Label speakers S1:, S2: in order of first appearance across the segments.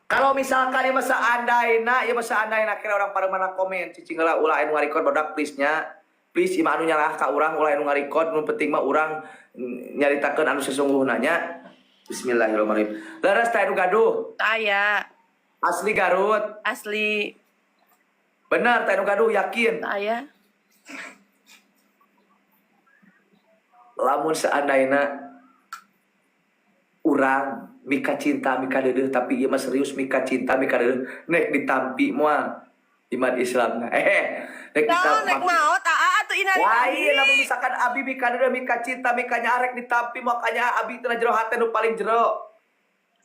S1: Kalau misalkan ya masa seandaina, ya masa seandaina kira orang pada mana komen cicing heula ulah anu ngarecord barudak please nya. Please imah anu nyalah ka urang ulah anu ngarecord nu penting mah urang nyaritakeun anu sesungguhna nya. Bismillahirrahmanirrahim. Leres teh anu gaduh.
S2: Aya.
S1: Asli Garut.
S2: Asli.
S1: Benar teh anu gaduh yakin.
S2: Aya.
S1: Lamun seandaina urang mika cinta mika deudeuh tapi ieu mah serius mika cinta mika deudeuh nek ditampi moal iman Islam nek
S2: Naon
S1: ditampi
S2: nek maot aa atuh
S1: lain
S2: innalillahi.
S1: Lamun misalkan abi mika deudeuh mika cinta mika nyarek ditampi makanya abi teh jero hate nu paling jero.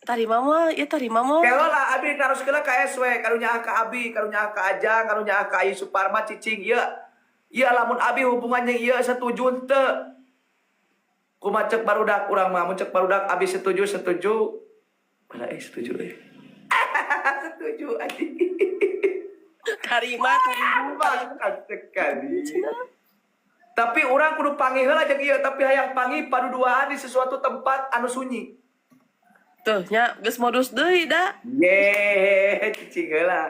S2: Tarima mah, ya tarima mah.
S1: Kelo lah abi naroskeun ka SW karunya ka abi karunya ka Ajang karunya ka Ayu Suparma cicing ieu ieu lamun abi hubungan jeung ieu setuju henteu. Kumaha cek barudak urang mah mun cek barudak abi setuju setuju. Mana setuju eh. Setuju anjing.
S2: Tarima, tarima.
S1: Bangsat sekali. Tapi urang kudu panggih heula jeung ieu tapi hayang panggih paduduaan di sesuatu tempat anu sunyi.
S2: Tuh nya geus modus deui da.
S1: Ye, cicing heula.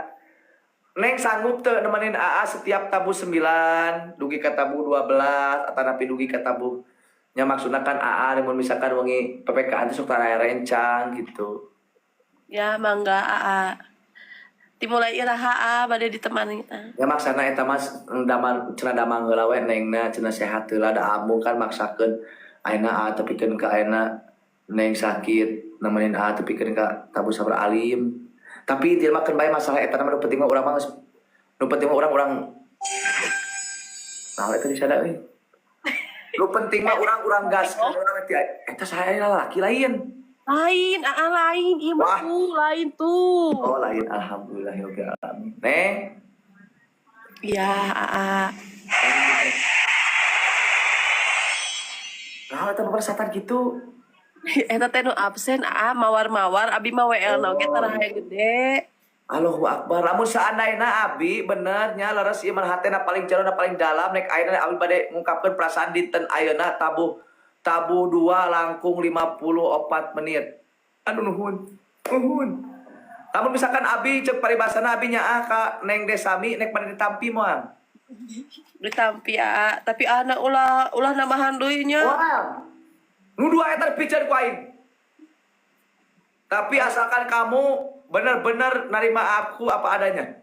S1: Neng sanggup teu nemenin AA setiap tabuh 9, dugi ka tabuh 12 atanapi dugi ka tabuh. Nya maksudna kan AA mun misalkan wengi PPKN teh sok tara rencang gitu.
S2: Ya mangga AA. Dimulai iraha AA bade ditemani tah.
S1: Ya maksana eta mah daman cenah damang heula we nengna cenah sehat heula da amung kan maksakeun ayeuna AA tepikeun ka ayeuna neng sakit nemenin AA tepikeun ka tabuh sabar alim. Tapi ieu mah keun bae masalah eta mah nu penting mah urang mah geus nu penting mah urang nah eta disada euy. Nu penting mah urang gas urang teh eta saya laki lain.
S2: Lain, AA lain, ieu mah
S1: Wah.
S2: Tuh lain tuh.
S1: Oh lain, alhamdulillahirabbil alamin. Neng.
S2: Iya, AA.
S1: Nah, eta pepersatan gitu.
S2: Eta teh nu absen AA mawar-mawar abi mah WL na oge tara hayang gede.
S1: Allahu Akbar. Lamun seandainya abi bener nya leres ieu mah hatena paling jero na paling dalam nek ayeuna abi bade ngungkapkeun perasaan dinten ayeuna tabuh tabuh 2 langkung 54 menit. Aduh nuhun. Nuhun. Lamun misalkan abi cek paribasana abi nyaah ka Neng Desami nek bade ditampi moal.
S2: Ditampi AA, tapi anak ulah ulah nambahan deui nya.
S1: Wah. Nu dua eta dipikeun ku aing. Tapi asalkan kamu benar-benar nerima aku apa adanya.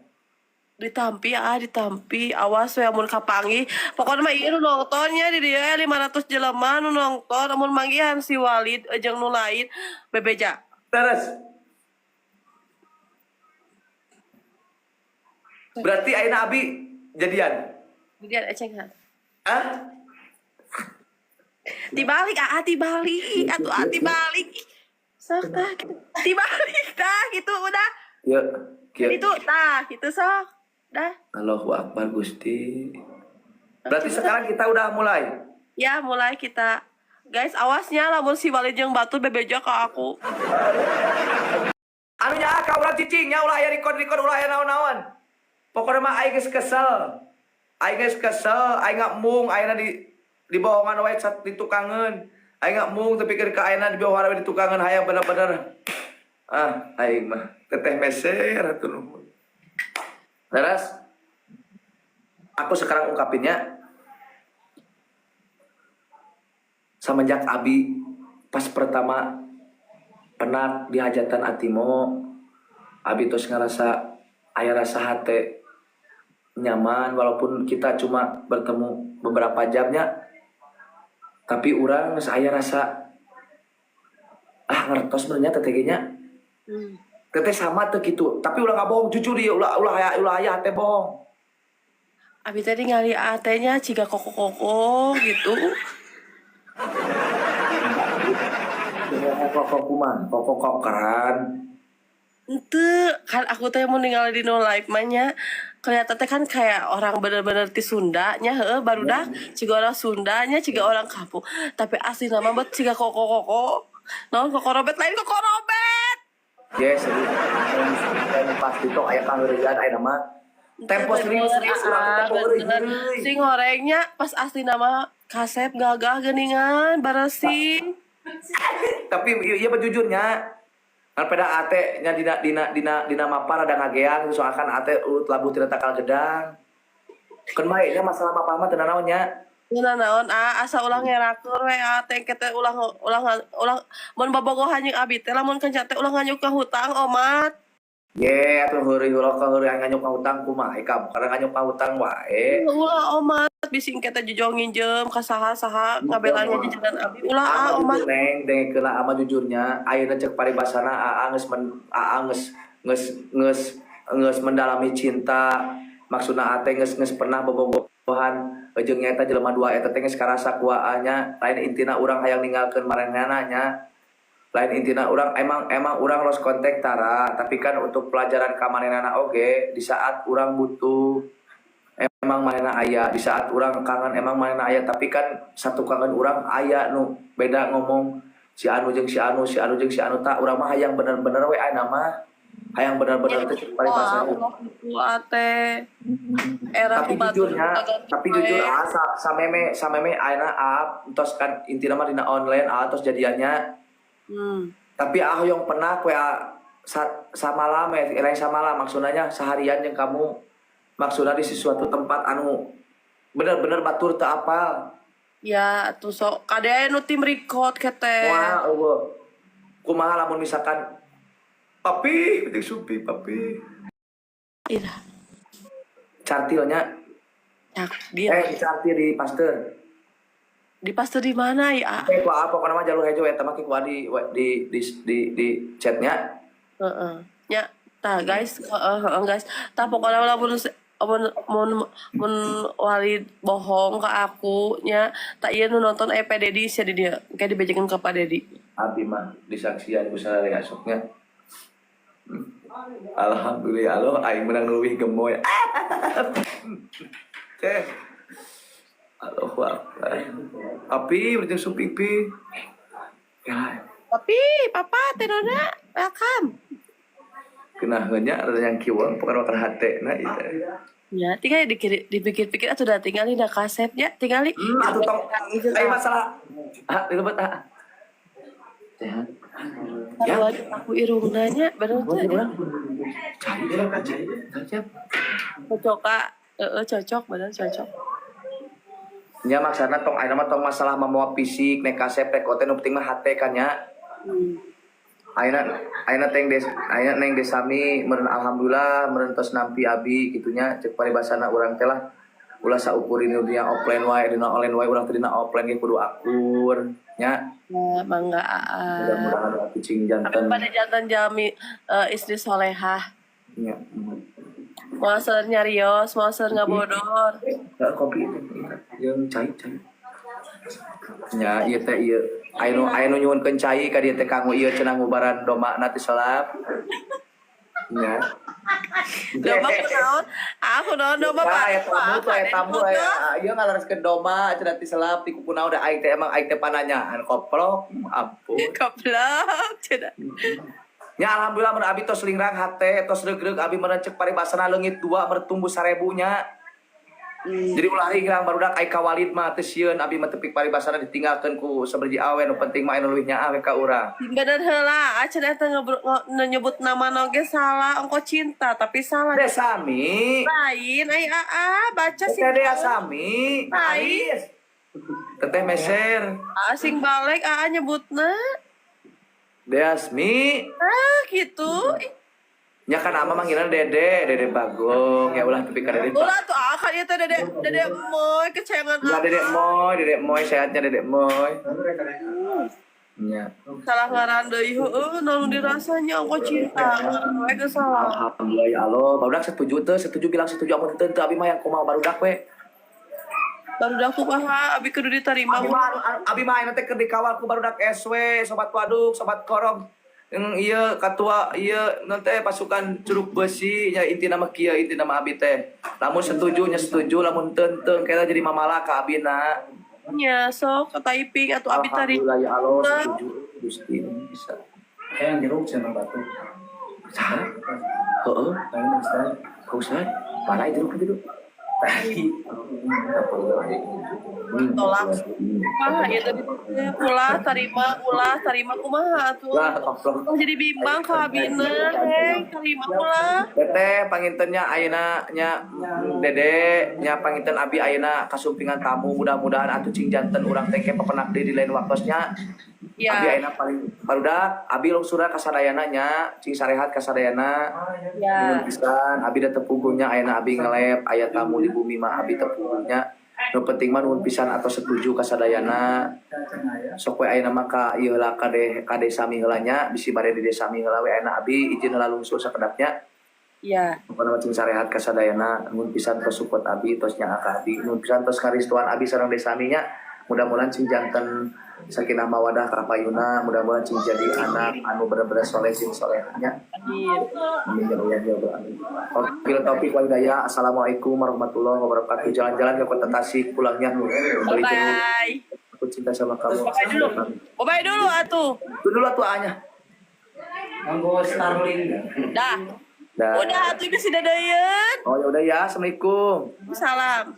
S2: Ditampi ah, ditampi. Awas we amun kapanggih. Pokoknya mah ieu nu nontonnya di dieu 500 jelema nu nonton amun manggihan si Walid jeung nu lain bebeja.
S1: Terus. Berarti ayeuna abi jadian.
S2: Jadian eceng ha.
S1: Hah?
S2: Dibalik ah, dibalik atuh ah dibalik. Sok tah gitu. Dibalik tah gitu udah.
S1: Ya, kieu.
S2: Itu tah gitu sok. Dah.
S1: Allahu Akbar Gusti. Berarti sekarang kita udah mulai.
S2: Ya, mulai kita. Guys, awasnya lamun si Walid jeung batur bebeja ka aku.
S1: Anu nya ka urang cicing nya ulah aya record-record ulah aya naon-naon. Pokokna mah aing geus kesel. Aing geus kesel, aing embung ayeuna di dibohongan wae di tukangeun. Aing embung tepikeun ka ayeuna dibohongan wae di tukangeun hayang bener-bener. Ah, aing mah teteh meser atuh nuhun. Leres? Aku sekarang ungkapinnya semenjak abi pas pertama penak di hajatan Atimo, abi terus ngerasa aya rasa hate nyaman walaupun kita cuma bertemu beberapa jamnya, tapi urang saya rasa ah ngertos sebenarnya teteh nya. Teteh sama tuh gitu, tapi ulah nggak bohong jujur ya, ulah ulah aya ulah aya teh bohong.
S2: Abi tadi ngali AT-nya ciga koko-koko gitu.
S1: Koko kumaha, koko kokeran.
S2: Ente kan aku teh mau ningali di no live mah nya kelihatan teh kan kayak orang bener-bener ti Sunda nya heueuh barudak ciga orang Sunda nya ciga orang kampung tapi asli nama bet ciga koko-koko. Naon koko robet lain koko robet.
S1: Yes, jadi pasti tuh aya kaheureuyan aya mah. Tempo serius serius urang teh tempo heureuy.
S2: Sing horengnya pas asli nama kasep gagah geningan baresi.
S1: Tapi iya jujurnya Kan pada ate nya dina dina dina dina mapar ada ngageang soalkan ate urut labuh tina takal gedang. Keun bae nya masalah mapah mah teu nanaon nya.
S2: Teu nanaon ah, asa ulah ngerakeun we ah teh engke teh ulah ulah ulah mun bobogohan jeung abi teh lamun kenca teh ulah nganyuk ka hutang omat.
S1: Ye, atuh heureuy heula ka heureuy nganyuk ka hutang kumaha kamu karena nganyuk ka hutang wae.
S2: Ulah omat, bisi engke teh jujong nginjem ka saha-saha ngabelaan ngajajanan abi. Ulah ah
S1: Ama
S2: omat.
S1: jujur, Neng, dengekeun lah ama jujurnya, ayeuna cek paribasana aa geus men, aa geus geus geus geus mendalami cinta. Maksudna ate geus geus pernah bobogohan jeung nyata jelema dua eta teh geus karasa ku aa nya, lain intina urang hayang ninggalkeun maranehna nya. Lain intina urang emang emang urang lost kontak tara, tapi kan untuk pelajaran ka manehna oge di saat urang butuh emang manehna aya, di saat urang kangen emang manehna aya, tapi kan satu kangen urang aya nu beda ngomong si anu jeung si anu, si anu jeung si anu, tak urang mah hayang bener-bener we ayeuna mah hayang bener-bener teh cek
S2: Wah,
S1: paribasa.
S2: ulah kitu ate. Era
S1: Tapi
S2: ku batur
S1: jujurnya,
S2: kaganti
S1: tapi jujur
S2: wae.
S1: Ah sameme sameme ayeuna ah entos kan intina mah dina online ah tos jadiannya. Tapi ah yang pernah kue sa, samalam ya, lain samalam, maksudnya seharian yang kamu, maksudnya di sesuatu tempat anu bener-bener batur teu apal.
S2: Ya, atuh sok kade nu tim record kete.
S1: Wah, eueuh. Kumaha lamun misalkan papi, penting supi papi.
S2: Ira,
S1: Cartilnya
S2: cak dia.
S1: Eh, cartil di Pasteur.
S2: Di Pasteur di mana ya?
S1: Eh, ku apa pokoknya mah jalur hejo eta mah ku di di di di, di chatnya.
S2: Heeh. Ya, tah guys, heeh heeh guys. Tah pokoknya lamun mun mun mun Walid bohong ke aku nya, tak ieu nu nonton eh Pak Dedi sia di dia. Kayak dibejakeun ke Pak Dedi.
S1: Abi mah disaksian ku sararea esoknya. Alhamdulillah Allah aing menang leuwih gemoy. Teh. Allahu Akbar. Api berarti supi pi. Ya,
S2: Papi, papa, Tenona, welcome.
S1: Kenaheun nya ada yang kiwang pokoknya makan hate na itu.
S2: Ya, tinggal dipikir-pikir atuh udah tinggal di kasepnya, tinggal
S1: Atuh tong ai masalah. Ah, dilebet ah. Sehat. Ya.
S2: Aku irungna nya, bener tuh.
S1: Urang. Cai, cai, cai.
S2: Cocok kak, heeh cocok, bener cocok.
S1: Nya maksudna tong ayeuna mah tong masalah mamoa fisik nek kasep rek ote nu penting mah hate kan nya. Ayeuna ayeuna teng des ayeuna neng desami meureun alhamdulillah meureun tos nampi abi kitunya cek paribasana urang teh lah ulah saukur ini dunia offline wae dina online wae, urang teh dina offline ge kudu akur nya.
S2: Ya, mangga aa.
S1: Mudah-mudahan aku cing janten.
S2: Pada jantan jami istri solehah.
S1: Nya.
S2: Mau seur nyarios, mau seur ngabodor.
S1: Eh, kopi itu jeung cai cai nya ieu teh ieu aya aya nu nyuhunkeun cai ka dieu teh kanggo ieu cenah ngubaran domba na ti selap nya.
S2: Domba kunaon? Aku naon domba
S1: Pak,
S2: Pak?
S1: aya tamu tuh, aya tamu, aya ieu ngalereskeun domba cenah ti selap ti kukunaon da aing teh emang aing teh pananyaan koplok, ampun.
S2: Goblok cenah.
S1: Ya alhamdulillah mun abi tos lingrang hate, tos regreg abi meureun cek paribasana leungit dua bertumbuh 1000 nya. Jadi ulah ringrang barudak ai ka Walid mah teu sieun abi mah tepik paribasana ditinggalkeun ku sabiji awe nu penting mah anu leuwih nyaah we ka urang.
S2: Bener heula, acan eta nyebut nama oge salah, ongko cinta tapi salah.
S1: Desami.
S2: Lain ai aa baca sih.
S1: Teteh Dea Sami.
S2: Lain.
S1: Teteh meser.
S2: Asing balik aa nyebutna.
S1: Deasmi.
S2: Ah gitu.
S1: Nya kan ama manggilan Dede, Dede Bagong. Ya ulah tepi ka Dede.
S2: Ulah tuh ah kan ieu teh Dede Dede Moy kesayangan.
S1: Ya Dede Moy, Dede Moy sehatnya Dede Moy. Nya.
S2: Salah ngaran deui heueuh naon dirasanya ongko cinta ngaran we geus salah.
S1: Alhamdulillah ya Allah. Barudak setuju teu, setuju bilang setuju amun teu teu abi mah yang kumaha barudak we.
S2: Barudak kumaha abi kudu diterima.
S1: Abi mah ayeuna teh keur dikawal ku barudak SW, sobat waduk, sobat korong. Yang iya ketua iya nanti pasukan curug besi nya inti nama kieu inti nama abi teh. Lamun setuju nya setuju, lamun teu teu kayaknya jadi mamala ka abi na.
S2: Nya sok ke typing atau abi tadi.
S1: Alhamdulillah ya Allah setuju Gusti bisa.
S3: Eh, yang jeruk cenah batu.
S1: Saha? Heeh,
S3: Lain Ustaz.
S1: kau usah. Mana jeruk jeruk?
S3: Tadi.
S2: Tolak. Kumaha ya tadi teh? Ulah tarima, ulah tarima, kumaha atuh?
S1: Lah, koplok.
S2: Oh, jadi bimbang ka abina, heng, tarima ulah.
S1: Teteh, panginten nya ayeuna nya, Dede nya, panginten abi ayeuna kasumpingan tamu. Mudah-mudahan atuh cing janten urang teh papendak deui di lain waktosnya. Abi ayeuna paling barudak abi lungsur ka sadayana nya, cing sarehat ka sadayana. Nuhun pisan, abi da teu puguh nya, ayeuna abi nge-live aya tamu di bumi mah abi teu puguh nya. Nu penting mah nuhun pisan atau setuju ka sadayana. Sok we ayeuna mah ka ieu heula, ka desa mi heula nya, bisi bade di desa mi heula we. Ayeuna abi izin heula lungsur sakedap nya. Pokona mah cing sarehat ka sadayana. Nuhun pisan tos support abi, tos nyaah ka abi. Nuhun pisan tos karistuan abi sareng desa mi nya. Mudah-mudahan cing janten sakinah mawadah kapayuna, mudah-mudahan cing jadi anak anu bener-bener soleh jeung solehah nya.
S2: Amin.
S1: Amin ya Allah ya Rabbal alamin. Wabillahi taufik wal hidayah. Assalamualaikum warahmatullahi wabarakatuh. Jalan-jalan ke kota Tasik, pulangnya beli
S2: Bye
S1: jeruk.
S2: Bye.
S1: Aku cinta sama kamu.
S2: Bye dulu. Bye dulu atuh.
S1: Itu dulu atuh anya.
S3: Nganggo Starlink.
S2: Dah.
S1: Dah.
S2: Udah atuh, ini sudah deyeun.
S1: Oh, ya udah ya. Assalamualaikum.
S2: Salam.